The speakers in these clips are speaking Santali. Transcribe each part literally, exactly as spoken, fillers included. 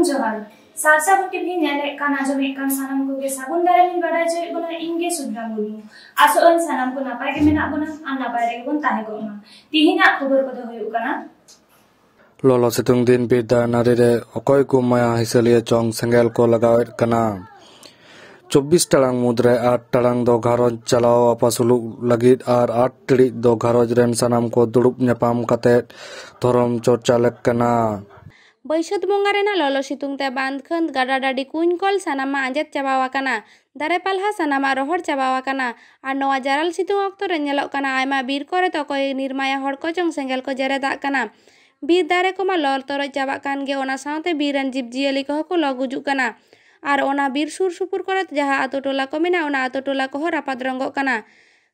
ᱡᱚᱦᱟᱨ᱾ ᱥᱟᱨ ᱥᱟᱹᱜᱩᱱ ᱴᱤᱵᱷᱤ ᱧᱮᱞᱮᱫ ᱠᱟᱱ, ᱟᱸᱡᱚᱢᱮᱫ ᱠᱟᱱ ᱥᱟᱱᱟᱢ ᱠᱚᱜᱮ ᱥᱟᱹᱜᱩᱱ ᱫᱟᱨᱟᱢ ᱤᱧ ᱵᱟᱰᱟᱭ ᱦᱚᱪᱚᱭᱮᱫ ᱵᱚᱱᱟ, ᱤᱧ ᱜᱮ ᱥᱩᱫᱷᱨᱟ ᱢᱩᱨᱢᱩ᱾ ᱟᱥᱚᱜ ᱟᱹᱧ ᱥᱟᱱᱟᱢ ᱠᱚ ᱱᱟᱯᱟᱭ ᱜᱮ ᱢᱮᱱᱟᱜ ᱵᱚᱱᱟ ᱟᱨ ᱱᱟᱯᱟᱭ ᱨᱮᱜᱮ ᱵᱚᱱ ᱛᱟᱦᱮᱸ ᱠᱚᱜ ᱢᱟ᱾ ᱛᱤᱦᱤᱧᱟᱜ ᱠᱷᱚᱵᱚᱨ ᱠᱚᱫᱚ ᱦᱩᱭᱩᱜ ᱠᱟᱱᱟ᱾ ᱞᱚᱞᱚ ᱥᱤᱛᱩᱝ ᱫᱤᱱ ᱵᱤᱨ ᱫᱟᱨᱮ ᱱᱟᱹᱲᱤ ᱨᱮ ᱚᱠᱚᱭ ᱠᱚ ᱢᱟᱭᱟ ᱦᱤᱥᱟᱹᱞᱤᱭᱟᱹ ᱪᱚᱝ ᱥᱮᱸᱜᱮᱞ ᱠᱚ ᱞᱟᱜᱟᱣᱮᱫ ᱠᱟᱱᱟ᱾ ᱪᱚᱵᱵᱤᱥ ᱴᱟᱲᱟᱝ ᱢᱩᱫᱽᱨᱮ ᱟᱴ ᱴᱟᱲᱟᱝ ᱫᱚ ᱜᱷᱟᱨᱚᱸᱡᱽ ᱪᱟᱞᱟᱣ ᱟᱯᱟᱥᱩᱞᱩᱜ ᱞᱟᱹᱜᱤᱫ ᱟᱨ ᱟᱴ ᱴᱤᱲᱤᱡ ᱫᱚ ᱜᱷᱟᱨᱚᱸᱡᱽ ᱨᱮᱱ ᱥᱟᱱᱟᱢ ᱠᱚ ᱫᱩᱲᱩᱵ ᱧᱟᱯᱟᱢ ᱠᱟᱛᱮ ᱫᱷᱚᱨᱚᱢ ᱪᱚᱨᱪᱟ ᱞᱮᱠ ᱠᱟᱱᱟ᱾ ᱵᱟᱹᱭᱥᱟᱹᱛ ᱵᱚᱸᱜᱟ ᱨᱮᱱᱟᱜ ᱞᱚᱞᱚ ᱥᱤᱛᱩᱝ ᱛᱮ ᱵᱟᱸᱫᱷ ᱠᱷᱟᱹᱱᱫ, ᱜᱟᱰᱟ ᱰᱟᱹᱰᱤ, ᱠᱩᱧ ᱠᱚᱞ ᱥᱟᱱᱟᱢᱟᱜ ᱟᱸᱡᱮᱫ ᱪᱟᱵᱟᱣ ᱟᱠᱟᱱᱟ᱾ ᱫᱟᱨᱮ ᱯᱟᱞᱦᱟ ᱥᱟᱱᱟᱢᱟᱜ ᱨᱚᱦᱚᱲ ᱪᱟᱵᱟᱣ ᱟᱠᱟᱱᱟ᱾ ᱟᱨ ᱱᱚᱣᱟ ᱡᱟᱨᱟᱞ ᱥᱤᱛᱩᱝ ᱚᱠᱛᱚ ᱨᱮ ᱧᱮᱞᱚᱜ ᱠᱟᱱᱟ, ᱟᱭᱢᱟ ᱵᱤᱨ ᱠᱚᱨᱮ ᱫᱚ ᱚᱠᱚᱭ ᱱᱤᱨᱢᱟᱭᱟ ᱦᱚᱲ ᱠᱚᱪᱚᱝ ᱥᱮᱸᱜᱮᱞ ᱠᱚ ᱡᱮᱨᱮᱫᱟᱜ ᱠᱟᱱᱟ᱾ ᱵᱤᱨ ᱫᱟᱨᱮ ᱠᱚᱢᱟ ᱞᱚ ᱛᱚᱨᱚᱡ ᱪᱟᱵᱟᱜ ᱠᱟᱱ ᱜᱮ, ᱚᱱᱟ ᱥᱟᱶᱛᱮ ᱵᱤᱨ ᱨᱮᱱ ᱡᱤᱵᱽ ᱡᱤᱭᱟᱹᱞᱤ ᱠᱚᱦᱚᱸ ᱠᱚ ᱞᱚ ᱜᱩᱡᱩᱜ ᱠᱟᱱᱟ᱾ ᱟᱨ ᱚᱱᱟ ᱵᱤᱨ ᱥᱩᱨ ᱥᱩᱯᱩᱨ ᱠᱚᱨᱮ ᱡᱟᱦᱟᱸ ᱟᱛᱳ ᱴᱚᱞᱟ ᱠᱚ ᱢᱮᱱᱟᱜᱼᱟ, ᱚᱱᱟ ᱟᱛᱳ ᱴᱚᱞᱟ ᱠᱚᱦᱚᱸ ᱨᱟᱯᱟᱫ ᱨᱚᱝᱜᱚᱜ ᱠᱟᱱᱟ᱾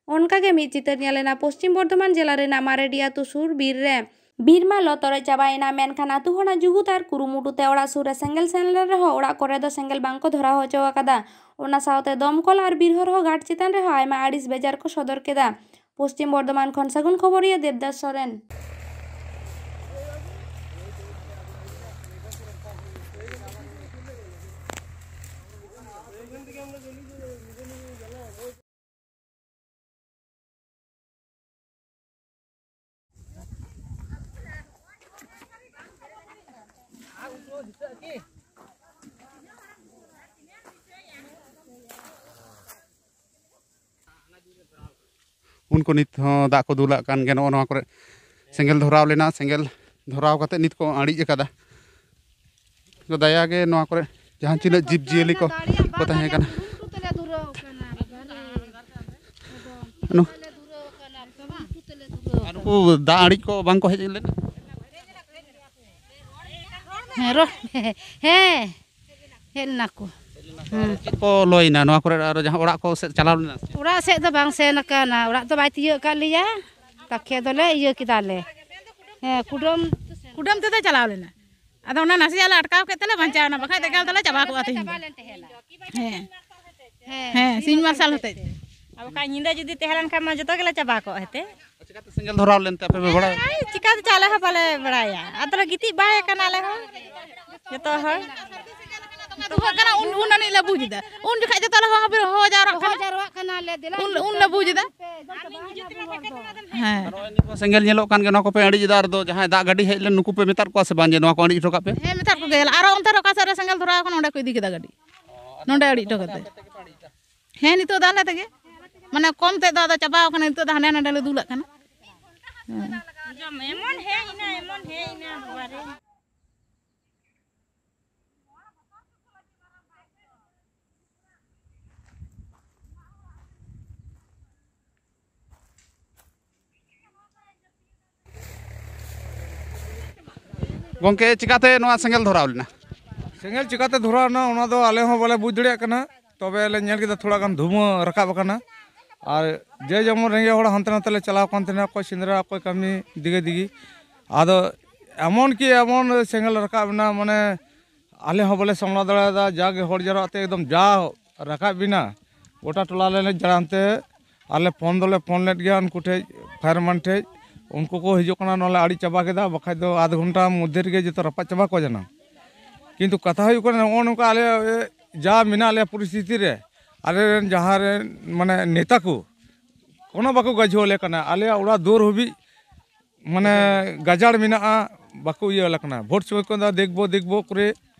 ᱚᱱᱠᱟ ᱜᱮ ᱢᱤᱫ ᱪᱤᱛᱟᱹᱨ ᱧᱮᱞ ᱮᱱᱟ ᱯᱚᱥᱪᱤᱢ ᱵᱚᱨᱫᱷᱚᱢᱟᱱ ᱡᱮᱞᱟ ᱨᱮᱱᱟᱜ ᱢᱟᱨᱮᱰᱤ ᱟᱛᱳ ᱥᱩᱨ ᱵᱤᱨ ᱨᱮ᱾ ᱵᱤᱨ ᱢᱟ ᱞᱚ ᱛᱚᱨᱚᱡ ᱪᱟᱵᱟᱭᱮᱱᱟ, ᱢᱮᱱᱠᱷᱟᱱ ᱟᱛᱳ ᱦᱚᱲᱟᱜ ᱡᱩᱜᱩᱫ ᱟᱨ ᱠᱩᱨᱩᱢᱩᱴᱩ ᱛᱮ ᱚᱲᱟᱜ ᱥᱩᱨ ᱨᱮ ᱥᱮᱸᱜᱮᱞ ᱥᱮᱱ ᱞᱮᱱ ᱨᱮᱦᱚᱸ ᱚᱲᱟᱜ ᱠᱚᱨᱮ ᱫᱚ ᱥᱮᱸᱜᱮᱞ ᱵᱟᱝ ᱠᱚ ᱫᱷᱚᱨᱟᱣ ᱦᱚᱪᱚ ᱟᱠᱟᱫᱟ᱾ ᱚᱱᱟ ᱥᱟᱶᱛᱮ ᱫᱚᱢᱠᱚᱞ ᱟᱨ ᱵᱤᱨ ᱦᱚᱨ ᱦᱚᱸ ᱜᱷᱟᱴ ᱪᱮᱛᱟᱱ ᱨᱮᱦᱚᱸ ᱟᱭᱢᱟ ᱟᱹᱲᱤᱥ ᱵᱮᱡᱟᱨ ᱠᱚ ᱥᱚᱫᱚᱨ ᱠᱮᱫᱟ᱾ ᱯᱚᱥᱪᱤᱢ ᱵᱚᱨᱫᱷᱚᱢᱟᱱ ᱠᱷᱚᱱ ᱥᱟᱹᱜᱩᱱ ᱠᱷᱚᱵᱚᱨᱤᱭᱟᱹ ᱫᱮᱵᱫᱟᱥ ᱥᱚᱨᱮᱱ᱾ ᱩᱱᱠᱩ ᱱᱤᱛ ᱦᱚᱸ ᱫᱟᱜ ᱠᱚ ᱫᱩᱞᱟᱜ ᱠᱟᱱ ᱜᱮᱭᱟ᱾ ᱱᱚᱜᱼᱚ ᱱᱚᱣᱟ ᱠᱚᱨᱮ ᱥᱮᱸᱜᱮᱞ ᱫᱷᱚᱨᱟᱣ ᱞᱮᱱᱟ, ᱥᱮᱸᱜᱮᱞ ᱫᱷᱚᱨᱟᱣ ᱠᱟᱛᱮ ᱱᱤᱛ ᱠᱚ ᱟᱹᱬᱤᱡ ᱟᱠᱟᱫᱟ᱾ ᱛᱚ ᱫᱟᱭᱟ ᱜᱮ ᱱᱚᱣᱟ ᱠᱚᱨᱮ ᱡᱟᱦᱟᱸ ᱛᱤᱱᱟᱹᱜ ᱡᱤᱵᱽ ᱡᱤᱭᱟᱹᱞᱤ ᱠᱚ ᱠᱚ ᱛᱟᱦᱮᱸ ᱠᱟᱱᱟ᱾ ᱱᱩ-, ᱟᱨ ᱱᱩᱠᱩ ᱫᱟᱜ ᱟᱹᱬᱤᱡ ᱠᱚ ᱵᱟᱝ ᱠᱚ ᱦᱮᱡ ᱞᱮᱱᱟ? ᱦᱮᱸ, ᱨᱚᱲ, ᱦᱮᱸ, ᱦᱮᱡ ᱞᱮᱱᱟ ᱠᱚ᱾ ᱦᱮᱸ᱾ ᱪᱮᱫ ᱠᱚ ᱞᱚᱭᱮᱱᱟ ᱱᱚᱣᱟ ᱠᱚᱨᱮ? ᱟᱨᱚ ᱡᱟᱦᱟᱸ ᱚᱲᱟᱜ ᱠᱚ ᱥᱮᱫ ᱪᱟᱞᱟᱣ ᱞᱮᱱᱟ ᱥᱮ ᱪᱮᱫ? ᱚᱲᱟᱜ ᱥᱮᱫ ᱫᱚ ᱵᱟᱝ ᱥᱮᱱ ᱟᱠᱟᱱᱟ, ᱚᱲᱟᱜ ᱫᱚ ᱵᱟᱭ ᱛᱤᱭᱟᱹᱜ ᱟᱠᱟᱫ ᱞᱮᱭᱟ, ᱛᱟᱠᱷᱮ ᱫᱚᱞᱮ ᱤᱭᱟᱹ ᱠᱮᱫᱟᱞᱮ᱾ ᱦᱮᱸ, ᱠᱩᱰᱟᱹᱢ, ᱠᱩᱰᱟᱹᱢ ᱛᱮᱫᱚ ᱪᱟᱞᱟᱣ ᱞᱮᱱᱟ᱾ ᱟᱫᱚ ᱚᱱᱟ ᱱᱟᱥᱮᱭᱟᱜ ᱞᱮ ᱟᱴᱠᱟᱣ ᱠᱮᱫ ᱛᱮᱞᱮ ᱵᱟᱧᱪᱟᱣ ᱮᱱᱟ, ᱵᱟᱠᱷᱟᱡ ᱫᱚ ᱮᱠᱟᱞ ᱛᱮᱞᱮ ᱪᱟᱵᱟ ᱠᱚᱜᱼᱟ ᱛᱮᱦᱮᱧ ᱫᱚ᱾ ᱦᱮᱸ᱾ ᱦᱮᱸ, ᱥᱤᱧ ᱢᱟᱨᱥᱟᱞ ᱦᱚᱛᱮᱡ ᱛᱮ᱾ ᱟᱨ ᱵᱟᱠᱷᱟᱡ ᱧᱤᱫᱟᱹ ᱡᱩᱫᱤ ᱛᱟᱦᱮᱸ ᱞᱮᱱ ᱠᱷᱟᱱ ᱢᱟ ᱡᱚᱛᱚ ᱜᱮᱞᱮ ᱪᱟᱵᱟ ᱠᱚᱜ ᱦᱮᱛᱮ᱾ ᱪᱤᱠᱟᱹᱛᱮ ᱥᱮᱸᱜᱮᱞ ᱫᱷᱚᱨᱟᱣ ᱞᱮᱱ ᱛᱮ ᱟᱯᱮ ᱯᱮ ᱵᱟᱲᱟᱭᱟ? ᱟᱭ, ᱪᱤᱠᱟᱹ ᱛᱮᱪᱚ ᱟᱞᱮ ᱦᱚᱸ ᱵᱟᱞᱮ ᱵᱟᱲᱟᱭᱟ᱾ ᱟᱫᱚ ᱞᱮ ᱜᱤᱛᱤᱡ ᱵᱟᱲᱟ ᱟᱠᱟᱱᱟ ᱟᱞᱮ ᱦᱚᱸ᱾ ᱡᱚᱛᱚ ᱦᱚᱲ ᱛᱩᱦᱟᱹᱜ ᱠᱟᱱᱟ, ᱩᱱ, ᱩᱱ ᱟᱹᱱᱤᱡ ᱞᱮ ᱵᱩᱡᱽ ᱮᱫᱟ᱾ ᱩᱱ ᱡᱚᱠᱷᱟᱡ ᱡᱚᱛᱚ ᱞᱮ ᱦᱚᱦᱚ ᱵᱤᱨ-, ᱦᱚᱦᱚ ᱡᱟᱣᱨᱟᱜ ᱠᱟᱱᱟ᱾ ᱡᱟᱣᱨᱟᱜ ᱠᱟᱱᱟ ᱞᱮ, ᱫᱮᱞᱟ ᱩᱱ, ᱩᱱ ᱞᱮ ᱵᱩᱡᱽ ᱮᱫᱟ᱾ ᱦᱮᱸ᱾ ᱱᱚᱜᱼᱚᱭ ᱱᱤᱛ ᱢᱟ ᱥᱮᱸᱜᱮᱞ ᱧᱮᱞᱚᱜ ᱠᱟᱱ ᱜᱮ, ᱱᱚᱣᱟ ᱠᱚᱯᱮ ᱟᱹᱬᱤᱡ ᱮᱫᱟ᱾ ᱟᱨ ᱫᱚ ᱡᱟᱦᱟᱸᱭ ᱫᱟᱜ ᱜᱟᱹᱰᱤ ᱦᱮᱡ ᱞᱮᱱ, ᱱᱩᱠᱩ ᱯᱮ ᱢᱮᱛᱟᱫ ᱠᱚᱣᱟ ᱥᱮ ᱵᱟᱝ ᱡᱮ ᱱᱚᱣᱟ ᱠᱚ ᱟᱹᱬᱤᱡ ᱦᱚᱴᱚ ᱠᱟᱜ ᱯᱮ? ᱦᱮᱸ, ᱢᱮᱛᱟᱫ ᱠᱚᱜᱮᱭᱟᱞᱮ᱾ ᱟᱨᱚ ᱚᱱᱛᱮ ᱨᱮ ᱚᱠᱟ ᱥᱮᱫ ᱨᱮ ᱥᱮᱸᱜᱮᱞ ᱫᱷᱚᱨᱟᱣ ᱟᱠᱟᱱᱟ, ᱚᱸᱰᱮ ᱠᱚ ᱤᱫᱤ ᱠᱮᱫᱟ ᱜᱟᱹᱰᱤ᱾ ᱱᱚᱸᱰᱮ ᱟᱹᱬᱤᱡ ᱦᱚᱴᱚ ᱠᱟᱛᱮ᱾ ᱦᱮᱸ, ᱱᱤᱛᱚᱜ ᱫᱚ ᱟᱞᱮ ᱛᱮᱜᱮ᱾ ᱢᱟᱱᱮ ᱠᱚᱢ ᱛᱮᱫ ᱫᱚ ᱟᱫᱚ ᱪᱟᱵᱟᱣ ᱠᱟᱱᱟ, ᱱᱤᱛᱚᱜ ᱫᱚ ᱦᱟᱸᱰᱮ ᱱᱟᱸᱰᱮ ᱞᱮ ᱫᱩᱞᱟᱜ ᱠᱟᱱᱟ᱾ ᱦᱮᱸ᱾ ᱮᱢᱚᱱ ᱦᱮᱡ ᱮᱱᱟ, ᱮᱢᱚᱱ ᱦᱮᱡ ᱮᱱᱟ, ᱵᱟᱵᱟ ᱨᱮ᱾ ᱜᱚᱝᱠᱮ, ᱪᱤᱠᱟᱛᱮ ᱱᱚᱣᱟ ᱥᱮᱸᱜᱮᱞ ᱫᱷᱚᱨᱟᱣ ᱞᱮᱱᱟ? ᱥᱮᱸᱜᱮᱞ ᱪᱤᱠᱟᱛᱮ ᱫᱷᱚᱨᱟᱣ ᱮᱱᱟ, ᱚᱱᱟ ᱫᱚ ᱟᱞᱮ ᱦᱚᱸ ᱵᱟᱞᱮ ᱵᱩᱡᱽ ᱫᱟᱲᱮᱭᱟᱜ ᱠᱟᱱᱟ᱾ ᱛᱚᱵᱮ ᱞᱮ ᱧᱮᱞ ᱠᱮᱫᱟ, ᱛᱷᱚᱲᱟ ᱜᱟᱱ ᱫᱷᱩᱢᱟᱹ ᱨᱟᱠᱟᱵ ᱟᱠᱟᱱᱟ᱾ ᱟᱨ ᱡᱮ ᱡᱮᱢᱚᱱ ᱨᱮᱸᱜᱮᱡ ᱦᱚᱲ ᱦᱟᱱᱛᱮ ᱱᱟᱛᱮ ᱞᱮ ᱪᱟᱞᱟᱣ ᱠᱟᱱ ᱛᱟᱦᱮᱱᱟ, ᱚᱠᱚᱭ ᱥᱮᱸᱫᱽᱨᱟ, ᱚᱠᱚᱭ ᱠᱟᱹᱢᱤ ᱫᱤᱜᱮ ᱫᱤᱜᱮ᱾ ᱟᱫᱚ ᱮᱢᱚᱱ ᱠᱤ ᱮᱢᱚᱱ ᱥᱮᱸᱜᱮᱞ ᱨᱟᱠᱟᱵ ᱮᱱᱟ, ᱢᱟᱱᱮ ᱟᱞᱮ ᱦᱚᱸ ᱵᱟᱞᱮ ᱥᱟᱢᱲᱟᱣ ᱫᱟᱲᱮᱭᱟᱫᱟ᱾ ᱡᱟᱜᱮ ᱦᱚᱲ ᱡᱟᱣᱨᱟᱜ ᱛᱮ ᱮᱠᱫᱚᱢ ᱡᱟ ᱨᱟᱠᱟᱵ ᱮᱱᱟ, ᱜᱚᱴᱟ ᱴᱚᱞᱟ ᱞᱮ ᱡᱟᱲᱟᱢ ᱛᱮ ᱟᱞᱮ ᱯᱷᱳᱱ ᱫᱚᱞᱮ ᱯᱷᱳᱱ ᱞᱮᱫ ᱜᱮᱭᱟ ᱩᱱᱠᱩ ᱴᱷᱮᱡ, ᱯᱷᱟᱭᱟᱨᱢᱮᱱ ᱴᱷᱮᱡ᱾ ᱩᱱᱠᱩ ᱠᱚ ᱦᱤᱡᱩᱜ ᱠᱟᱱᱟ, ᱱᱚᱣᱟ ᱞᱮ ᱟᱹᱲᱤ ᱪᱟᱵᱟ ᱠᱮᱫᱟ, ᱵᱟᱠᱷᱟᱡ ᱫᱚ ᱟᱫᱷ ᱜᱷᱚᱱᱴᱟ ᱢᱚᱫᱽᱫᱷᱮ ᱨᱮᱜᱮ ᱡᱚᱛᱚ ᱨᱟᱯᱟᱜ ᱪᱟᱵᱟ ᱠᱚ ᱡᱟᱱᱟ᱾ ᱠᱤᱱᱛᱩ ᱠᱟᱛᱷᱟ ᱦᱩᱭᱩᱜ ᱠᱟᱱᱟ, ᱱᱚᱜᱼᱚ ᱱᱚᱝᱠᱟ ᱟᱞᱮ, ᱮ, ᱡᱟ ᱢᱮᱱᱟᱜ ᱞᱮᱭᱟ ᱯᱚᱨᱤᱥᱛᱷᱤᱛᱤ ᱨᱮ, ᱟᱞᱮ ᱨᱮᱱ ᱡᱟᱦᱟᱸ ᱨᱮᱱ ᱢᱟᱱᱮ ᱱᱮᱛᱟ ᱠᱚ ᱠᱳᱱᱳ ᱵᱟᱠᱚ ᱜᱟᱡᱷᱚ ᱟᱞᱮ ᱠᱟᱱᱟ᱾ ᱟᱞᱮᱭᱟᱜ ᱚᱲᱟᱜ ᱫᱩᱣᱟᱹᱨ ᱦᱟᱹᱵᱤᱡ ᱢᱟᱱᱮ ᱜᱟᱡᱟᱲ ᱢᱮᱱᱟᱜᱼᱟ, ᱵᱟᱠᱚ ᱤᱭᱟᱹ ᱟᱞᱮ ᱠᱟᱱᱟ᱾ ᱵᱷᱳᱴ ᱥᱚᱢᱚᱭ ᱠᱚ ᱫᱟ ᱫᱮᱠᱷᱵᱚ ᱫᱮᱠᱷᱵᱚ ᱠᱚᱨᱮ,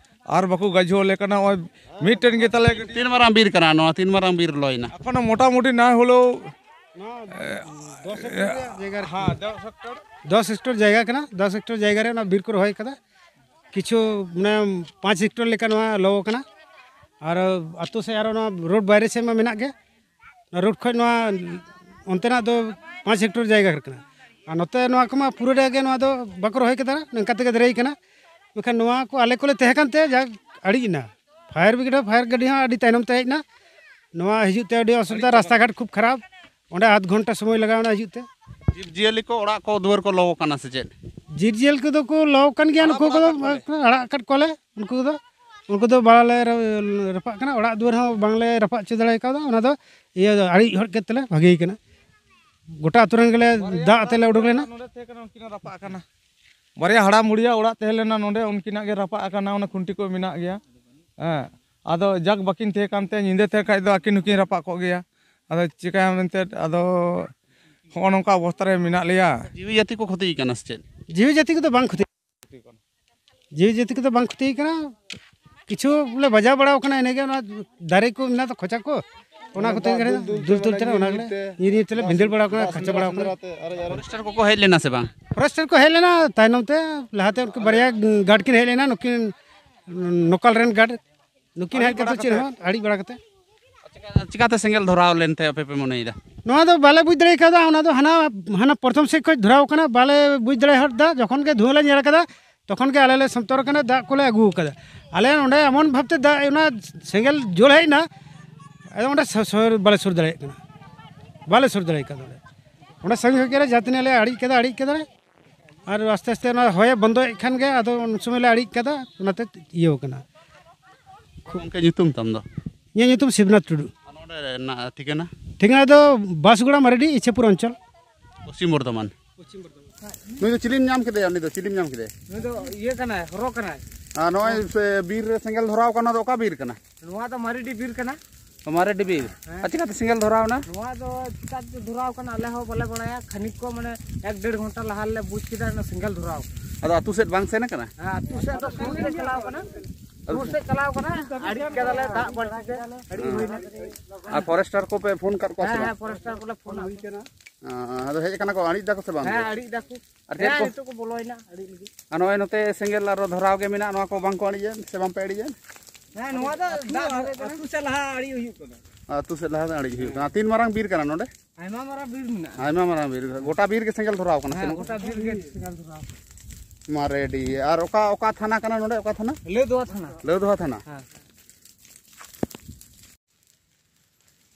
ᱟᱨ ᱵᱟᱠᱚ ᱜᱟᱡᱷᱚ ᱟᱞᱮ ᱠᱟᱱᱟ᱾ ᱱᱚᱜᱼᱚᱭ ᱢᱤᱫᱴᱮᱱ ᱜᱮ ᱛᱟᱞᱮ ᱜᱟᱹᱰᱤ᱾ ᱛᱤᱱ ᱢᱟᱨᱟᱝ ᱵᱤᱨ ᱠᱟᱱᱟ ᱱᱚᱣᱟ? ᱛᱤᱱ ᱢᱟᱨᱟᱝ ᱵᱤᱨ ᱞᱚᱭᱮᱱᱟ? ᱮᱠᱷᱚᱱᱳ ᱢᱚᱴᱟᱢᱩᱴᱤ ᱱᱟ ᱦᱚᱞᱮᱣ, ᱱᱚᱣᱟ ᱫᱚᱥ ᱦᱮᱠᱴᱚᱨ ᱨᱮᱭᱟᱜ ᱡᱟᱭᱜᱟ ᱨᱮ᱾ ᱦᱮᱸ, ᱫᱚᱥ ᱦᱮᱠᱴᱚᱨ᱾ ᱫᱚᱥ ᱦᱮᱠᱴᱚᱨ ᱡᱟᱭᱜᱟ ᱠᱟᱱᱟ, ᱫᱚᱥ ᱦᱮᱠᱴᱚᱨ ᱡᱟᱭᱜᱟ ᱨᱮ ᱚᱱᱟ ᱵᱤᱨ ᱠᱚ ᱨᱚᱦᱚᱭ ᱠᱟᱫᱟ᱾ ᱠᱤᱪᱷᱩ ᱢᱟᱱᱮ ᱯᱟᱸᱪ ᱦᱮᱠᱴᱚᱨ ᱞᱮᱠᱟ ᱱᱚᱣᱟ ᱞᱚ ᱠᱟᱱᱟ᱾ ᱟᱨ ᱟᱛᱳ ᱥᱮᱫ ᱟᱨᱚ ᱱᱚᱣᱟ ᱨᱳᱰ ᱵᱟᱭᱨᱮ ᱥᱮᱫ ᱢᱟ ᱢᱮᱱᱟᱜ ᱜᱮ, ᱨᱳᱰ ᱠᱷᱚᱡ ᱱᱚᱣᱟ ᱚᱱᱛᱮᱱᱟᱜ ᱫᱚ ᱯᱟᱸᱪ ᱦᱮᱠᱴᱚᱨ ᱡᱟᱭᱜᱟ ᱠᱟᱱᱟ᱾ ᱟᱨ ᱱᱚᱛᱮ ᱱᱚᱣᱟ ᱠᱚᱢᱟ ᱯᱩᱨᱟᱹᱴᱟ ᱜᱮ ᱱᱚᱣᱟ ᱫᱚ ᱵᱟᱠᱚ ᱨᱚᱦᱚᱭ ᱠᱟᱫᱟ, ᱱᱚᱝᱠᱟ ᱛᱮᱜᱮ ᱫᱟᱨᱮᱭ ᱠᱟᱱᱟ᱾ ᱢᱮᱱᱠᱷᱟᱱ ᱱᱚᱣᱟ ᱠᱚ ᱟᱞᱮ ᱠᱚᱞᱮ ᱛᱟᱦᱮᱸ ᱠᱟᱱᱛᱮ ᱡᱟ ᱟᱲᱤᱡ ᱮᱱᱟ᱾ ᱯᱷᱟᱭᱟᱨ ᱵᱨᱤᱜᱮᱰ ᱦᱚᱸ, ᱯᱷᱟᱭᱟᱨ ᱜᱟᱹᱰᱤ ᱦᱚᱸ ᱟᱹᱰᱤ ᱛᱟᱭᱱᱚᱢ ᱛᱮ ᱦᱮᱡ ᱮᱱᱟ᱾ ᱱᱚᱣᱟ ᱦᱤᱡᱩᱜ ᱛᱮ ᱟᱹᱰᱤ ᱚᱥᱩᱵᱤᱫᱷᱟ, ᱨᱟᱥᱛᱟ ᱜᱷᱟᱴ ᱠᱷᱩᱵ ᱠᱷᱟᱨᱟᱯ, ᱚᱸᱰᱮ ᱟᱫᱷ ᱜᱷᱚᱱᱴᱟ ᱥᱚᱢᱚᱭ ᱞᱟᱜᱟᱣ ᱮᱱᱟ ᱦᱤᱡᱩᱜ ᱛᱮ᱾ ᱡᱤᱵᱽ ᱡᱤᱭᱟᱹᱞᱤ ᱠᱚ, ᱚᱲᱟᱜ ᱠᱚ, ᱫᱩᱣᱟᱹᱨ ᱠᱚ ᱞᱚ ᱠᱟᱱᱟ ᱥᱮ ᱪᱮᱫ? ᱡᱤᱵᱽ ᱡᱤᱭᱟᱹᱞᱤ ᱠᱚᱫᱚ ᱠᱚ ᱞᱚ ᱠᱟᱱ ᱜᱮᱭᱟ, ᱟᱲᱟᱜ ᱱᱩᱠᱩ ᱵᱟᱲᱟ ᱠᱚᱫᱚ ᱟᱠᱟᱫ ᱠᱚᱣᱟᱞᱮ᱾ ᱟᱲᱟᱜ ᱟᱠᱟᱫ ᱠᱚᱣᱟᱞᱮ᱾ ᱩᱱᱠᱩ ᱫᱚ, ᱩᱱᱠᱩ ᱫᱚ ᱵᱟᱞᱮ ᱨᱟ-, ᱨᱟᱯᱟᱜ ᱠᱟᱱᱟ, ᱚᱲᱟᱜ ᱫᱩᱣᱟᱹᱨ ᱦᱚᱸ ᱵᱟᱝᱞᱮ ᱨᱟᱯᱟᱜ ᱦᱚᱪᱚ ᱫᱟᱲᱮ ᱠᱟᱣᱫᱟ᱾ ᱚᱱᱟ ᱫᱚ ᱤᱭᱟᱹ ᱟᱲᱮ ᱦᱚᱲ ᱠᱮᱫ ᱛᱮᱞᱮ ᱵᱷᱟᱜᱮ ᱠᱟᱱᱟ᱾ ᱜᱚᱴᱟ ᱟᱹᱛᱩ ᱨᱮᱱ ᱜᱮᱞᱮ ᱫᱟᱜ ᱟᱛᱮ ᱞᱮ ᱩᱰᱩᱠ ᱞᱮᱱᱟ᱾ ᱱᱚᱰᱮ ᱛᱟᱦᱮᱸ ᱠᱟᱱᱟ, ᱩᱱᱠᱤᱱ ᱦᱚᱸ ᱨᱟᱯᱟᱜ ᱠᱟᱱᱟ᱾ ᱵᱟᱨᱭᱟ ᱦᱟᱲᱟᱢ ᱵᱩᱲᱦᱤᱭᱟᱜ ᱚᱲᱟᱜ ᱛᱟᱦᱮᱸ ᱞᱮᱱᱟ ᱱᱚᱰᱮ, ᱩᱱᱠᱤᱱᱟᱜ ᱜᱮ ᱨᱟᱯᱟᱜ ᱟᱠᱟᱱᱟ, ᱚᱱᱟ ᱠᱷᱩᱱᱴᱤ ᱠᱚ ᱢᱮᱱᱟᱜ ᱜᱮᱭᱟ᱾ ᱦᱮᱸ, ᱟᱫᱚ ᱡᱟᱠ ᱵᱟᱹᱠᱤᱱ ᱛᱟᱦᱮᱸ ᱠᱟᱱᱛᱮ ᱧᱤᱫᱟᱹ ᱛᱟᱦᱮᱸ ᱠᱷᱟᱡ ᱫᱚ ᱟᱹᱠᱤᱱ ᱦᱚᱸᱠᱤᱱ ᱨᱟᱯᱟᱜ ᱠᱚᱜ ᱜᱮᱭᱟ᱾ ᱟᱫᱚ ᱪᱤᱠᱟᱹᱭᱟᱢ ᱮᱱᱛᱮᱫ, ᱟᱫᱚ ᱦᱚᱸᱜᱼᱚ ᱱᱚᱝᱠᱟ ᱚᱵᱚᱥᱛᱟ ᱨᱮ ᱢᱮᱱᱟᱜ ᱞᱮᱭᱟ᱾ ᱡᱤᱣᱤ ᱡᱟᱹᱛᱤ ᱠᱚ ᱠᱷᱚᱛᱤ ᱠᱟᱱᱟ ᱥᱮ ᱪᱮᱫ? ᱡᱤᱣᱤ ᱡᱟᱹᱛᱤ ᱠᱚᱫᱚ ᱵᱟᱝ ᱠᱷᱚᱛᱤ, ᱡᱤᱣᱤ ᱡᱟᱹᱛᱤ ᱠᱚᱫᱚ ᱵᱟᱝ ᱠᱷᱚᱛᱤ ᱠᱟᱱᱟ᱾ ᱠᱤᱪᱷᱩ ᱞᱮ ᱵᱟᱡᱟᱣ ᱵᱟᱲᱟᱣ ᱠᱟᱱᱟ, ᱤᱱᱟᱹᱜᱮ ᱚᱱᱟ ᱫᱟᱨᱮ ᱠᱚ ᱢᱮᱱᱟᱜ ᱫᱚ ᱠᱷᱚᱪᱟ ᱠᱚ, ᱚᱱᱟ ᱠᱚᱛᱮ ᱜᱮ ᱫᱩᱞ ᱫᱩᱞ ᱛᱮ ᱚᱱᱟ ᱜᱮᱞᱮ ᱧᱤᱨ ᱧᱤᱨ ᱛᱮᱞᱮ ᱵᱷᱤᱸᱫᱟᱹᱲ ᱵᱟᱲᱟᱣ ᱠᱟᱱᱟ, ᱠᱷᱟᱪᱟ ᱵᱟᱲᱟᱣ ᱠᱟᱱᱟ᱾ ᱯᱷᱚᱨᱮᱥᱴᱟᱨ ᱠᱚᱠᱚ ᱦᱮᱡ ᱞᱮᱱᱟ ᱥᱮ ᱵᱟᱝ? ᱯᱷᱚᱨᱮᱥᱴᱟᱨ ᱠᱚ ᱦᱮᱡ ᱞᱮᱱᱟ ᱛᱟᱭᱱᱚᱢ ᱛᱮ, ᱞᱟᱦᱟᱛᱮ ᱩᱱᱠᱩ ᱵᱟᱨᱭᱟ ᱜᱟᱨᱰ ᱠᱤᱱ ᱦᱮᱡ ᱞᱮᱱᱟ, ᱱᱩᱠᱤᱱ ᱱᱚᱠᱟᱞ ᱨᱮᱱ ᱜᱟᱨᱰ, ᱱᱩᱠᱤᱱ ᱦᱮᱡ ᱠᱟᱛᱮ ᱪᱮᱫ ᱦᱚᱸ ᱟᱹᱲᱤᱡ ᱵᱟᱲᱟ ᱠᱟᱛᱮ᱾ ᱪᱤᱠᱟ-, ᱪᱤᱠᱟᱛᱮ ᱥᱮᱸᱜᱮᱞ ᱫᱷᱚᱨᱟᱣ ᱞᱮᱱ ᱛᱮ ᱟᱯᱮ ᱯᱮ ᱢᱚᱱᱮᱭᱮᱫᱟ? ᱱᱚᱣᱟ ᱫᱚ ᱵᱟᱞᱮ ᱵᱩᱡᱽ ᱫᱟᱲᱮ ᱠᱟᱣᱫᱟ, ᱚᱱᱟ ᱫᱚ ᱦᱟᱱᱟ, ᱦᱟᱱᱟ ᱯᱨᱚᱛᱷᱚᱢ ᱥᱮᱫ ᱠᱷᱚᱱ ᱫᱷᱚᱨᱟᱣ ᱠᱟᱱᱟ, ᱵᱟᱞᱮ ᱵᱩᱡᱽ ᱫᱟᱲᱮ ᱦᱚᱫ ᱫᱟ᱾ ᱡᱚᱠᱷᱚᱱ ᱜᱮ ᱫᱷᱩᱣᱟᱹ ᱞᱮ ᱧᱮᱞ ᱠᱟᱫᱟ, ᱛᱚᱠᱷᱚᱱ ᱜᱮ ᱟᱞᱮ ᱞᱮ ᱥᱚᱱᱛᱚᱨ ᱠᱟᱱᱟ, ᱫᱟᱜ ᱠᱚᱞᱮ ᱟᱹᱜᱩ ᱠᱟᱫᱟ᱾ ᱟᱞᱮ ᱱᱚᱸᱰᱮ ᱮᱢᱚᱱ ᱵᱷᱟᱵᱛᱮ ᱫᱟᱜ, ᱚᱱᱟ ᱥᱮᱸᱜᱮᱞ ᱡᱳᱞ ᱦᱮᱡ ᱮᱱᱟ, ᱟᱫᱚ ᱚᱸᱰᱮ ᱥᱩ-, ᱥᱩᱨ ᱵᱟᱞᱮ ᱥᱩᱨ ᱫᱟᱲᱮᱭᱟᱜ ᱠᱟᱱᱟ, ᱵᱟᱞᱮ ᱥᱩᱨ ᱫᱟᱲᱮ ᱠᱟᱫᱟ᱾ ᱚᱸᱰᱮ ᱚᱸᱰᱮ ᱥᱟᱺᱜᱤᱧ ᱠᱷᱚᱱ ᱜᱮ ᱡᱟᱦᱟᱸ ᱛᱤᱱᱟᱹᱜ ᱞᱮ ᱟᱲᱮᱡ ᱠᱟᱫᱟ, ᱟᱲᱮᱡ ᱠᱟᱫᱟᱞᱮ, ᱟᱨ ᱟᱥᱛᱮ ᱟᱥᱛᱮ ᱚᱱᱟ ᱦᱚᱭᱮ ᱵᱚᱱᱫᱚᱭᱮᱫ ᱠᱷᱟᱱ ᱜᱮ, ᱟᱫᱚ ᱩᱱ ᱥᱚᱢᱚᱭ ᱞᱮ ᱟᱲᱮᱡ ᱠᱟᱫᱟ, ᱚᱱᱟᱛᱮ ᱤᱭᱟᱹᱣ ᱠᱟᱱᱟ᱾ ᱜᱚᱢᱠᱮ, ᱧᱩᱛᱩᱢ ᱛᱟᱢ ᱫᱚ? ᱤᱧᱟᱹᱜ ᱧᱩᱛᱩᱢ ᱥᱤᱵᱱᱟᱛᱷ ᱴᱩᱰᱩ᱾ ᱟᱨ ᱱᱚᱰᱮ ᱨᱮᱱᱟᱜ ᱴᱷᱤᱠᱟᱹᱱᱟ? ᱴᱷᱤᱠᱟᱹᱱᱟ ᱫᱚ ᱵᱟᱥᱜᱩᱲᱟ ᱢᱟᱨᱮᱰᱤ, ᱤᱪᱷᱟᱯᱩᱨ ᱚᱧᱪᱚᱞ᱾ ᱯᱚᱥᱪᱤᱢ ᱵᱚᱨᱫᱷᱚᱢᱟᱱ᱾ ᱱᱩᱭ ᱫᱚ ᱪᱤᱞᱤᱢ ᱧᱟᱢ ᱠᱮᱫᱮᱭᱟ? ᱩᱱᱤ ᱫᱚ ᱪᱤᱞᱤᱢ ᱧᱟᱢ ᱠᱮᱫᱮᱭᱟ? ᱱᱩᱭ ᱫᱚ ᱤᱭᱟᱹ ᱠᱟᱱᱟᱭ, ᱦᱚᱨᱚ ᱠᱟᱱᱟᱭ᱾ ᱟᱨ ᱱᱚᱜᱼᱚᱭ ᱥᱮ ᱵᱤᱨ ᱨᱮ ᱥᱮᱸᱜᱮᱞ ᱫᱷᱚᱨᱟᱣ ᱠᱟᱱᱟ, ᱫᱚ ᱚᱠᱟ ᱵᱤᱨ ᱠᱟᱱᱟ? ᱱᱚᱣᱟ ᱫᱚ ᱢᱟᱨᱮᱰᱤ ᱵᱤᱨ ᱠᱟᱱᱟ᱾ ᱢᱟᱨᱮᱰᱤ ᱵᱤᱨ? ᱦᱮᱸ᱾ ᱟᱨ ᱪᱤᱠᱟᱹᱛᱮ ᱥᱮᱸᱜᱮᱞ ᱫᱷᱚᱨᱟᱣ ᱮᱱᱟ? ᱱᱚᱣᱟ ᱫᱚ ᱪᱤᱠᱟᱹᱛᱮ ᱫᱷᱚᱨᱟᱣ ᱠᱟᱱᱟ, ᱟᱞᱮ ᱦᱚᱸ ᱵᱟᱞᱮ ᱵᱟᱲᱟᱭᱟ᱾ ᱠᱷᱟᱹᱱᱤᱠ ᱠᱚ, ᱢᱟᱱᱮ, ᱮᱠ ᱰᱮᱲ ᱜᱷᱚᱱᱴᱟ ᱞᱟᱦᱟ ᱞᱮ ᱵᱩᱡᱽ ᱠᱮᱫᱟ, ᱚᱱᱟ ᱥᱮᱸᱜᱮᱞ ᱫᱷᱚᱨᱟᱣ᱾ ᱟᱫᱚ ᱟᱹᱛᱩ ᱥᱮᱫ ᱵᱟᱝ ᱥᱮᱱ ᱟᱠᱟᱱᱟ? ᱦᱮᱸ, ᱟᱹᱛᱩ ᱥᱮᱫ ᱫᱚ ᱥᱩᱨ ᱥᱮᱫ ᱪᱟᱞᱟᱣ ᱠᱟᱱᱟ᱾ ᱥᱩᱨ ᱥᱮᱫ ᱪᱟᱞᱟᱣ ᱠᱟᱱᱟ, ᱟᱹᱲᱤᱡ ᱠᱟᱫᱟᱞᱮ, ᱫᱟᱜ ᱵᱟᱹᱲᱛᱤ ᱛᱮ ᱟᱹᱲᱤᱡ ᱦᱩᱭᱱᱟ᱾ ᱟᱨ ᱯᱷᱚᱨᱮᱥᱴᱟᱨ ᱠᱚᱯᱮ ᱯᱷᱳᱱ ᱠᱟᱫ ᱠᱚᱣᱟ ᱥᱮ ᱦᱮᱸ, ᱵᱟᱝ? ᱦᱮᱸ, ᱯᱷᱚᱨᱮᱥᱴᱟᱨ ᱠᱚᱞᱮ ᱯᱷᱳᱱ ᱟᱠᱚ ᱠᱟᱱᱟ᱾ ᱟᱫᱚ ᱦᱮᱡ ᱟᱠᱟᱱᱟ ᱠᱚ, ᱟᱹᱲᱤᱡ ᱫᱟᱠᱚ ᱥᱮ ᱵᱟᱝ? ᱦᱮᱸ, ᱟᱹᱲᱤᱡ ᱫᱟᱠᱚ᱾ ᱟᱨ ᱪᱮᱫ ᱦᱮᱸ, ᱠᱚ? ᱱᱤᱛᱚᱜ ᱠᱚ ᱵᱚᱞᱚᱭᱮᱱᱟ ᱟᱹᱲᱤᱡ ᱞᱟᱹᱜᱤᱫ᱾ ᱟᱨ ᱱᱚᱜᱼᱚᱭ ᱱᱚᱛᱮ ᱥᱮᱸᱜᱮᱞ ᱟᱨᱚ ᱫᱷᱚᱨᱟᱣ ᱜᱮ ᱢᱮᱱᱟᱜᱼᱟ, ᱱᱚᱣᱟ ᱠᱚ ᱵᱟᱝ ᱠᱚ ᱟᱹᱲᱤᱡᱟ ᱥᱮ ᱵᱟᱝ ᱯᱮ ᱟᱹᱲᱤᱡᱟ? ᱦᱮᱸ, ᱱᱚᱣᱟ ᱫᱚ ᱫᱟᱜ ᱫᱷᱟᱨᱮ ᱠᱟᱱᱟ᱾ ᱟᱹᱛᱩ ᱥᱮᱫ ᱞᱟᱦᱟ ᱟᱹᱲᱤᱡ ᱦᱩᱭᱩᱜ ᱠᱟᱱᱟ᱾ ᱟᱹᱛᱩ ᱥᱮᱫ ᱞᱟᱦᱟ ᱟᱹᱲᱤᱡ ᱦᱩᱭᱩᱜ ᱠᱟᱱᱟ᱾ ᱛᱤᱱ ᱢᱟᱨᱟᱝ ᱵᱤᱨ ᱠᱟᱱᱟ ᱱᱚᱰᱮ? ᱟᱭᱢᱟ ᱢᱟᱨᱟᱝ ᱵᱤᱨ ᱢᱮᱱᱟᱜᱼᱟ᱾ ᱟᱭᱢᱟ ᱢᱟᱨᱟᱝ ᱵᱤᱨ, ᱜᱚᱴᱟ ᱵᱤᱨ ᱜᱮ ᱥᱮᱸᱜᱮᱞ ᱫᱷᱚᱨᱟᱣ ᱠᱟᱱᱟ ᱥᱮ ᱦᱮᱸ, ᱱᱚᱝᱠᱟ? ᱜᱚᱴᱟ ᱵᱤᱨ ᱜᱮ ᱥᱮᱸᱜᱮᱞ ᱫᱷᱚᱨᱟᱣ᱾ ᱢᱟᱨᱮᱰᱤ᱾ ᱟᱨ ᱚᱠᱟ, ᱚᱠᱟ ᱛᱷᱟᱱᱟ ᱠᱟᱱᱟ ᱱᱚᱰᱮ, ᱚᱠᱟ ᱛᱷᱟᱱᱟ? ᱞᱟᱹᱣᱫᱚᱦᱟ ᱛᱷᱟᱱᱟ᱾ ᱞᱟᱹᱣᱫᱚᱦᱟ ᱛᱷᱟᱱᱟ᱾ ᱦᱮᱸ᱾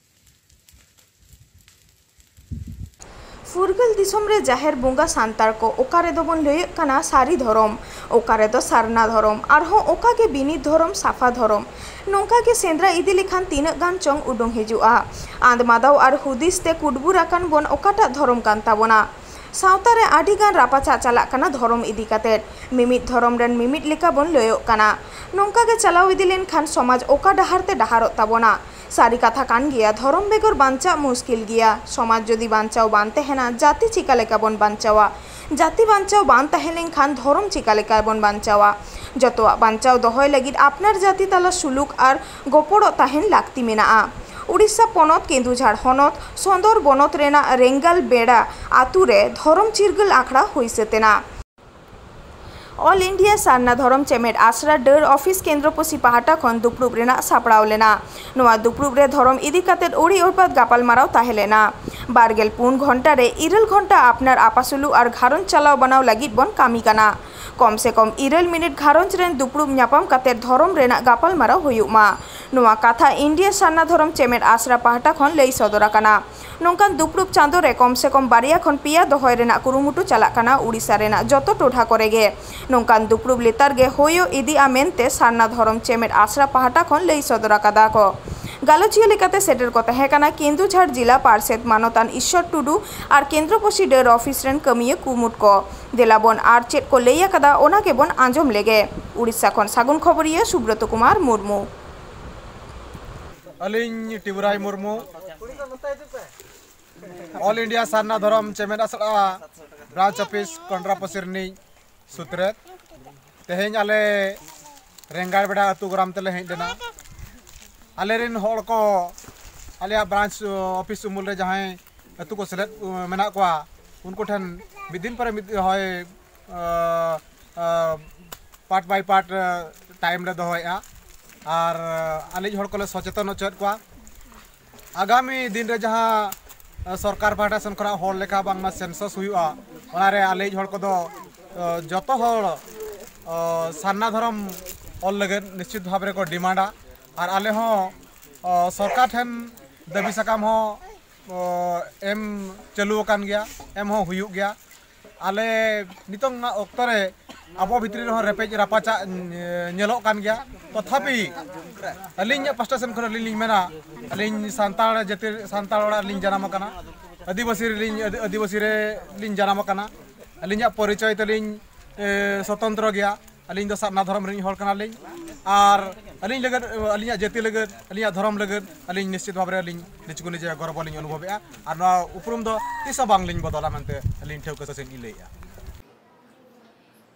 ᱯᱷᱩᱨᱜᱟᱹᱞ ᱫᱤᱥᱚᱢ ᱨᱮ ᱡᱟᱦᱮᱨ ᱵᱚᱸᱜᱟ ᱥᱟᱱᱛᱟᱲ ᱠᱚ, ᱚᱠᱟ ᱨᱮᱫᱚ ᱵᱚᱱ ᱞᱟᱹᱭᱮᱫ ᱠᱟᱱᱟ ᱥᱟᱹᱨᱤ ᱫᱷᱚᱨᱚᱢ, ᱚᱠᱟ ᱨᱮᱫᱚ ᱥᱟᱨᱱᱟ ᱫᱷᱚᱨᱚᱢ, ᱟᱨᱦᱚᱸ ᱚᱠᱟ ᱜᱮ ᱵᱤᱱᱤᱰ ᱫᱷᱚᱨᱚᱢ, ᱥᱟᱯᱷᱟ ᱫᱷᱚᱨᱚᱢ᱾ ᱱᱚᱝᱠᱟ ᱜᱮ ᱥᱮᱸᱫᱽᱨᱟ ᱤᱫᱤ ᱞᱮᱠᱷᱟᱱ ᱛᱤᱱᱟᱹᱜ ᱜᱟᱱ ᱪᱚᱝ ᱩᱰᱩᱝ ᱦᱤᱡᱩᱜᱼᱟ᱾ ᱟᱸᱫᱽ ᱢᱟᱫᱟᱣ ᱟᱨ ᱦᱩᱫᱤᱥ ᱛᱮ ᱠᱩᱴᱵᱩᱨ ᱟᱠᱟᱱ ᱵᱚᱱ ᱚᱠᱟᱴᱟᱜ ᱫᱷᱚᱨᱚᱢ ᱠᱟᱱ ᱛᱟᱵᱚᱱᱟ? ᱥᱟᱶᱛᱟ ᱨᱮ ᱟᱹᱰᱤ ᱜᱟᱱ ᱨᱟᱯᱟᱪᱟᱜ ᱪᱟᱞᱟᱜ ᱠᱟᱱᱟ ᱫᱷᱚᱨᱚᱢ ᱤᱫᱤ ᱠᱟᱛᱮᱫ᱾ ᱢᱤᱢᱤᱫ ᱫᱷᱚᱨᱚᱢ ᱨᱮᱱ ᱢᱤᱢᱤᱫ ᱞᱮᱠᱟ ᱵᱚᱱ ᱞᱟᱹᱭᱚᱜ ᱠᱟᱱᱟ᱾ ᱱᱚᱝᱠᱟ ᱜᱮ ᱪᱟᱞᱟᱣ ᱤᱫᱤ ᱞᱮᱱᱠᱷᱟᱱ ᱥᱚᱢᱟᱡᱽ ᱚᱠᱟ ᱰᱟᱦᱟᱨ ᱛᱮ ᱰᱟᱦᱟᱨᱚᱜ ᱛᱟᱵᱚᱱᱟ? ᱥᱟᱹᱨᱤ ᱠᱟᱛᱷᱟ ᱠᱟᱱ ᱜᱮᱭᱟ, ᱫᱷᱚᱨᱚᱢ ᱵᱮᱜᱚᱨ ᱵᱟᱧᱪᱟᱜ ᱢᱩᱥᱠᱤᱞ ᱜᱮᱭᱟ᱾ ᱥᱚᱢᱟᱡᱽ ᱡᱩᱫᱤ ᱵᱟᱧᱪᱟᱣ ᱵᱟᱝ ᱛᱟᱦᱮᱱᱟ, ᱡᱟᱹᱛᱤ ᱪᱤᱠᱟ ᱞᱮᱠᱟ ᱵᱚᱱ ᱵᱟᱧᱪᱟᱣᱟ? ᱡᱟᱹᱛᱤ ᱵᱟᱧᱪᱟᱣ ᱵᱟᱝ ᱛᱟᱦᱮᱸ ᱞᱮᱱᱠᱷᱟᱱ ᱫᱷᱚᱨᱚᱢ ᱪᱤᱠᱟ ᱞᱮᱠᱟ ᱵᱚᱱ ᱵᱟᱧᱪᱟᱣᱟ? ᱡᱚᱛᱚᱣᱟᱜ ᱵᱟᱧᱪᱟᱣ ᱫᱚᱦᱚᱭ ᱞᱟᱹᱜᱤᱫ ᱟᱯᱱᱟᱨ ᱡᱟᱹᱛᱤ ᱛᱟᱞᱟ ᱥᱩᱞᱩᱠ ᱟᱨ ᱜᱚᱯᱚᱲᱚᱜ ᱛᱟᱦᱮᱱ ᱞᱟᱹᱠᱛᱤ ᱢᱮᱱᱟᱜᱼᱟ᱾ ᱩᱲᱤᱥᱥᱟ ᱯᱚᱱᱚᱛ ᱠᱮᱸᱫᱩᱡᱷᱟᱲ ᱦᱚᱱᱚᱛ ᱥᱚᱸᱫᱚᱨ ᱵᱚᱱᱚᱛ ᱨᱮᱱᱟᱜ ᱨᱮᱝᱜᱟᱞ ᱵᱮᱲᱟ ᱟᱛᱳ ᱨᱮ ᱫᱷᱚᱨᱚᱢ ᱪᱤᱨᱜᱟᱹᱞ ᱟᱠᱷᱲᱟ ᱦᱩᱭ ᱥᱟᱹᱛ ᱮᱱᱟ᱾ ᱚᱞ ᱤᱱᱰᱤᱭᱟ ᱥᱟᱨᱱᱟ ᱫᱷᱚᱨᱚᱢ ᱪᱮᱢᱮᱫ ᱟᱥᱲᱟ ᱰᱟᱹᱨ ᱚᱯᱷᱤᱥ ᱠᱮᱱᱫᱨᱚ ᱯᱚᱥᱤ ᱯᱟᱦᱴᱟ ᱠᱷᱚᱱ ᱫᱩᱯᱲᱩᱵ ᱨᱮᱱᱟᱜ ᱥᱟᱯᱲᱟᱣ ᱞᱮᱱᱟ᱾ ᱱᱚᱣᱟ ᱫᱩᱯᱲᱩᱵ ᱨᱮ ᱫᱷᱚᱨᱚᱢ ᱤᱫᱤ ᱠᱟᱛᱮ ᱩᱲᱤ ᱩᱲᱯᱟᱛ ᱜᱟᱯᱟᱞᱢᱟᱨᱟᱣ ᱛᱟᱦᱮᱸ ᱞᱮᱱᱟ᱾ ᱵᱟᱨᱜᱮᱞ ᱯᱩᱱ ᱜᱷᱚᱱᱴᱟ ᱨᱮ ᱤᱨᱟᱹᱞ ᱜᱷᱚᱱᱴᱟ ᱟᱯᱱᱟᱨ ᱟᱯᱟᱥᱩᱞᱩ ᱟᱨ ᱜᱷᱟᱨᱚᱸᱡᱽ ᱪᱟᱞᱟᱣ ᱵᱟᱱᱟᱣ ᱞᱟᱹᱜᱤᱫ ᱵᱚᱱ ᱠᱟᱹᱢᱤ ᱠᱟᱱᱟ᱾ ᱠᱚᱢ ᱥᱮ ᱠᱚᱢ ᱤᱨᱟᱹᱞ ᱢᱤᱱᱤᱴ ᱜᱷᱟᱨᱚᱸᱡᱽ ᱨᱮᱱ ᱫᱩᱯᱲᱩᱵ ᱧᱟᱯᱟᱢ ᱠᱟᱛᱮ ᱫᱷᱚᱨᱚᱢ ᱨᱮᱱᱟᱜ ᱜᱟᱯᱟᱞᱢᱟᱨᱟᱣ ᱦᱩᱭᱩᱜ ᱢᱟ᱾ ᱱᱚᱣᱟ ᱠᱟᱛᱷᱟ ᱤᱱᱰᱤᱭᱟ ᱥᱟᱨᱱᱟ ᱫᱷᱚᱨᱚᱢ ᱪᱮᱢᱮᱫ ᱟᱥᱲᱟ ᱯᱟᱦᱴᱟ ᱠᱷᱚᱱ ᱞᱟᱹᱭ ᱥᱚᱫᱚᱨ ᱟᱠᱟᱱᱟ᱾ ᱱᱚᱝᱠᱟᱱ ᱫᱩᱯᱲᱩᱵ ᱪᱟᱸᱫᱚ ᱨᱮ ᱠᱚᱢ ᱥᱮ ᱠᱚᱢ ᱵᱟᱨᱭᱟ ᱠᱷᱚᱱ ᱯᱮᱭᱟ ᱫᱚᱦᱚᱭ ᱨᱮᱱᱟᱜ ᱠᱩᱨᱩᱢᱩᱴᱩ ᱪᱟᱞᱟᱜ ᱠᱟᱱᱟ ᱩᱲᱤᱥᱥᱟ ᱨᱮᱱᱟᱜ ᱡᱚᱛᱚ ᱴᱚᱴᱷᱟ ᱠᱚᱨᱮ ᱜᱮ᱾ ᱱᱚᱝᱠᱟᱱ ᱫᱩᱯᱲᱩᱵ ᱞᱮᱛᱟᱲ ᱜᱮ ᱦᱩᱭᱩᱜ ᱤᱫᱤᱜᱼᱟ ᱢᱮᱱᱛᱮ ᱥᱟᱨᱱᱟ ᱫᱷᱚᱨᱚᱢ ᱪᱮᱢᱮᱫ ᱟᱥᱲᱟ ᱯᱟᱦᱴᱟ ᱠᱷᱚᱱ ᱞᱟᱹᱭ ᱥᱚᱫᱚᱨ ᱟᱠᱟᱫᱟ ᱠᱚ᱾ ᱜᱟᱞᱚᱪᱤᱭᱟᱹ ᱞᱮᱠᱟᱛᱮ ᱥᱮᱴᱮᱨ ᱠᱚ ᱛᱟᱦᱮᱸ ᱠᱟᱱᱟ ᱠᱮᱸᱫᱩᱡᱷᱟᱲ ᱡᱤᱞᱟ ᱯᱟᱨᱥᱮᱛ ᱢᱟᱱᱚᱛᱟᱱ ᱤᱥᱥᱚᱨ ᱴᱩᱰᱩ ᱟᱨ ᱠᱮᱱᱫᱨᱚ ᱯᱚᱥᱤ ᱰᱟᱹᱨ ᱚᱯᱷᱤᱥ ᱨᱮᱱ ᱠᱟᱹᱢᱤᱭᱟᱹ ᱠᱩᱢᱩᱴ ᱠᱚ᱾ ᱫᱮᱞᱟ ᱵᱚᱱ ᱟᱨ ᱪᱮᱫ ᱠᱚ ᱞᱟᱹᱭ ᱟᱠᱟᱫᱟ, ᱚᱱᱟ ᱜᱮᱵᱚᱱ ᱟᱸᱡᱚᱢ ᱞᱮᱜᱮ᱾ ᱩᱲᱤᱥᱥᱟ ᱠᱷᱚᱱ ᱥᱟᱹᱜᱩᱱ ᱠᱷᱚᱵᱚᱨᱤᱭᱟᱹ ᱥᱩᱵᱨᱚᱛ ᱠᱩᱢᱟᱨ ᱢᱩᱨᱢᱩ᱾ ᱟᱹᱞᱤᱧ ᱴᱤᱵᱩᱨᱟᱭ ᱢᱩᱨᱢᱩ, ᱚᱞ ᱤᱱᱰᱤᱭᱟ ᱥᱟᱨᱱᱟ ᱫᱷᱚᱨᱚᱢ ᱪᱮᱢᱮᱫ ᱟᱥᱲᱟ ᱵᱨᱟᱧᱪ ᱚᱯᱷᱤᱥ ᱠᱚᱱᱰᱨᱟᱯᱚᱥᱤ ᱨᱤᱱᱤᱡ ᱥᱩᱛᱨᱮᱛ᱾ ᱛᱮᱦᱮᱧ ᱟᱞᱮ ᱨᱮᱝᱜᱟᱲ ᱵᱮᱲᱟ ᱟᱹᱛᱩ ᱜᱨᱟᱢ ᱛᱮᱞᱮ ᱦᱮᱡ ᱞᱮᱱᱟ᱾ ᱟᱞᱮ ᱨᱮᱱ ᱦᱚᱲ ᱠᱚ, ᱟᱞᱮᱭᱟᱜ ᱵᱨᱟᱧᱪ ᱚᱯᱷᱤᱥ ᱩᱢᱩᱞ ᱨᱮ ᱡᱟᱦᱟᱸᱭ ᱟᱹᱛᱩ ᱠᱚ ᱥᱮᱞᱮᱫ, ᱩ, ᱢᱮᱱᱟᱜ ᱠᱚᱣᱟ, ᱩᱱᱠᱩ ᱴᱷᱮᱱ ᱢᱤᱫ ᱫᱤᱱ ᱯᱚᱨᱮ ᱢᱤᱫ ᱦᱚᱭ, ᱟ, ᱟ, ᱯᱟᱨᱴ ᱵᱟᱭ ᱯᱟᱨᱴ, ᱟ, ᱴᱟᱭᱤᱢ ᱞᱮ ᱫᱚᱦᱚᱭᱮᱫᱼᱟ᱾ ᱟᱨ, ᱟ, ᱟᱞᱮᱭᱤᱡ ᱦᱚᱲ ᱠᱚᱞᱮ ᱥᱚᱪᱮᱛᱚᱱ ᱦᱚᱪᱚᱭᱮᱫ ᱠᱚᱣᱟ᱾ ᱟᱜᱟᱢᱤ ᱫᱤᱱ ᱨᱮ ᱡᱟᱦᱟᱸ, ᱟ, ᱥᱚᱨᱠᱟᱨ ᱯᱟᱦᱴᱟ ᱥᱮᱱ ᱠᱷᱚᱱᱟᱜ ᱦᱚᱲ ᱞᱮᱠᱷᱟ ᱵᱟᱝᱢᱟ ᱥᱮᱱᱥᱟᱥ ᱦᱩᱭᱩᱜᱼᱟ, ᱚᱱᱟᱨᱮ ᱟᱞᱮᱭᱤᱡ ᱦᱚᱲ ᱠᱚᱫᱚ, ᱟ, ᱡᱚᱛᱚ ᱦᱚᱲ, ᱟ, ᱥᱟᱨᱱᱟ ᱫᱷᱚᱨᱚᱢ ᱚᱞ ᱞᱟᱹᱜᱤᱫ ᱱᱤᱥᱪᱤᱛ ᱵᱷᱟᱵᱽ ᱨᱮᱠᱚ ᱰᱤᱢᱟᱱᱰᱟ᱾ ᱟᱨ ᱟᱞᱮ ᱦᱚᱸ, ᱟ, ᱥᱚᱨᱠᱟᱨ ᱴᱷᱮᱱ ᱫᱟᱹᱵᱤ ᱥᱟᱠᱟᱢ ᱦᱚᱸ, ᱟ, ᱮᱢ ᱪᱟᱹᱞᱩ ᱟᱠᱟᱱ ᱜᱮᱭᱟ, ᱮᱢ ᱦᱚᱸ ᱦᱩᱭᱩᱜ ᱜᱮᱭᱟ᱾ ᱟᱞᱮ ᱱᱤᱛᱚᱝ ᱚᱠᱛᱚ ᱨᱮ ᱟᱵᱚ ᱵᱷᱤᱛᱨᱤ ᱨᱮᱦᱚᱸ ᱨᱮᱯᱮᱡ ᱨᱟᱯᱟᱪᱟᱜ ᱧᱮ-, ᱧᱮᱞᱚᱜ ᱠᱟᱱ ᱜᱮᱭᱟ᱾ ᱛᱚᱛᱷᱟᱯᱤ ᱟᱹᱞᱤᱧᱟᱜ ᱯᱟᱥᱴᱟ ᱥᱮᱱ ᱠᱷᱚᱱ ᱟᱹᱞᱤᱧ ᱞᱤᱧ ᱢᱮᱱᱟ, ᱟᱹᱞᱤᱧ ᱥᱟᱱᱛᱟᱲ ᱡᱟᱹᱛᱤ, ᱥᱟᱱᱛᱟᱲ ᱚᱲᱟᱜ ᱨᱮᱞᱤᱧ ᱡᱟᱱᱟᱢ ᱟᱠᱟᱱᱟ᱾ ᱟᱹᱫᱤᱵᱟᱹᱥᱤ ᱨᱮᱞᱤᱧ ᱟᱹᱫᱤ- ᱟᱹᱫᱤᱵᱟᱹᱥᱤ ᱨᱮᱞᱤᱧ ᱡᱟᱱᱟᱢ ᱟᱠᱟᱱᱟ᱾ ᱟᱹᱞᱤᱧᱟᱜ ᱯᱚᱨᱤᱪᱚᱭ ᱛᱟᱹᱞᱤᱧ ᱮ, ᱥᱚᱛᱚᱱᱛᱨᱚ ᱜᱮᱭᱟ᱾ ᱟᱹᱞᱤᱧ ᱫᱚ ᱥᱟᱨᱱᱟ ᱫᱷᱚᱨᱚᱢ ᱨᱤᱱ ᱦᱚᱲ ᱠᱟᱱᱟᱞᱤᱧ᱾ ᱟᱨ ᱟᱹᱞᱤᱧ ᱞᱟᱹᱜᱤᱫ ᱟᱹᱞᱤᱧᱟᱜ ᱡᱟᱹᱛᱤ ᱞᱟᱹᱜᱤᱫ, ᱟᱹᱞᱤᱧᱟᱜ ᱫᱷᱚᱨᱚᱢ ᱞᱟᱹᱜᱤᱫ ᱟᱹᱞᱤᱧ ᱱᱤᱥᱪᱤᱛ ᱵᱷᱟᱵᱽ ᱨᱮ ᱟᱹᱞᱤᱧ ᱱᱤᱡᱮ ᱠᱚ ᱱᱤᱡᱮ ᱜᱚᱨᱵᱚ ᱞᱤᱧ ᱚᱱᱩᱵᱷᱚᱵᱮᱜᱼᱟ᱾ ᱟᱨ ᱱᱚᱣᱟ ᱩᱯᱨᱩᱢ ᱫᱚ ᱛᱤᱥ ᱦᱚᱸ ᱵᱟᱝ ᱞᱤᱧ ᱵᱚᱫᱚᱞᱟ ᱢᱮᱱᱛᱮ ᱟᱹᱞᱤᱧ ᱴᱷᱟᱹᱣᱠᱟᱹ ᱥᱟᱹᱦᱤᱡ ᱞᱤᱧ ᱞᱟᱹᱭᱮᱜᱼᱟ᱾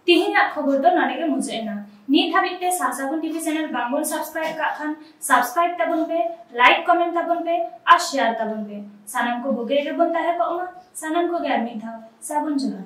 ᱛᱤᱦᱤᱧᱟᱜ ᱠᱷᱚᱵᱚᱨ ᱫᱚ ᱱᱚᱰᱮ ᱜᱮ ᱢᱩᱪᱟᱹᱫ ᱮᱱᱟ᱾ ᱱᱤᱛ ᱦᱟᱹᱵᱤᱡ ᱛᱮ ᱥᱟᱨᱥᱟᱹᱜᱩᱱ ᱴᱤᱵᱷᱤ ᱪᱮᱱᱮᱞ ᱵᱟᱝᱵᱚᱱ ᱥᱟᱵᱥᱠᱨᱟᱭᱤᱵ ᱠᱟᱜ ᱠᱷᱟᱱ ᱥᱟᱵᱥᱠᱨᱟᱭᱤᱵ ᱛᱟᱵᱚᱱ ᱯᱮ, ᱞᱟᱭᱤᱠ ᱠᱚᱢᱮᱱᱴ ᱛᱟᱵᱚᱱ ᱯᱮ ᱟᱨ ᱥᱮᱭᱟᱨ ᱛᱟᱵᱚᱱ ᱯᱮ᱾ ᱥᱟᱱᱟᱢ ᱠᱚ ᱵᱩᱜᱤ ᱨᱮᱜᱮ ᱵᱚᱱ ᱛᱟᱦᱮᱸ ᱠᱚᱜ ᱢᱟ᱾ ᱥᱟᱱᱟᱢ ᱠᱚᱜᱮ ᱟᱨ ᱢᱤᱫ ᱫᱷᱟᱣ ᱥᱟᱹᱜᱩᱱ ᱡᱚᱦᱟᱨ᱾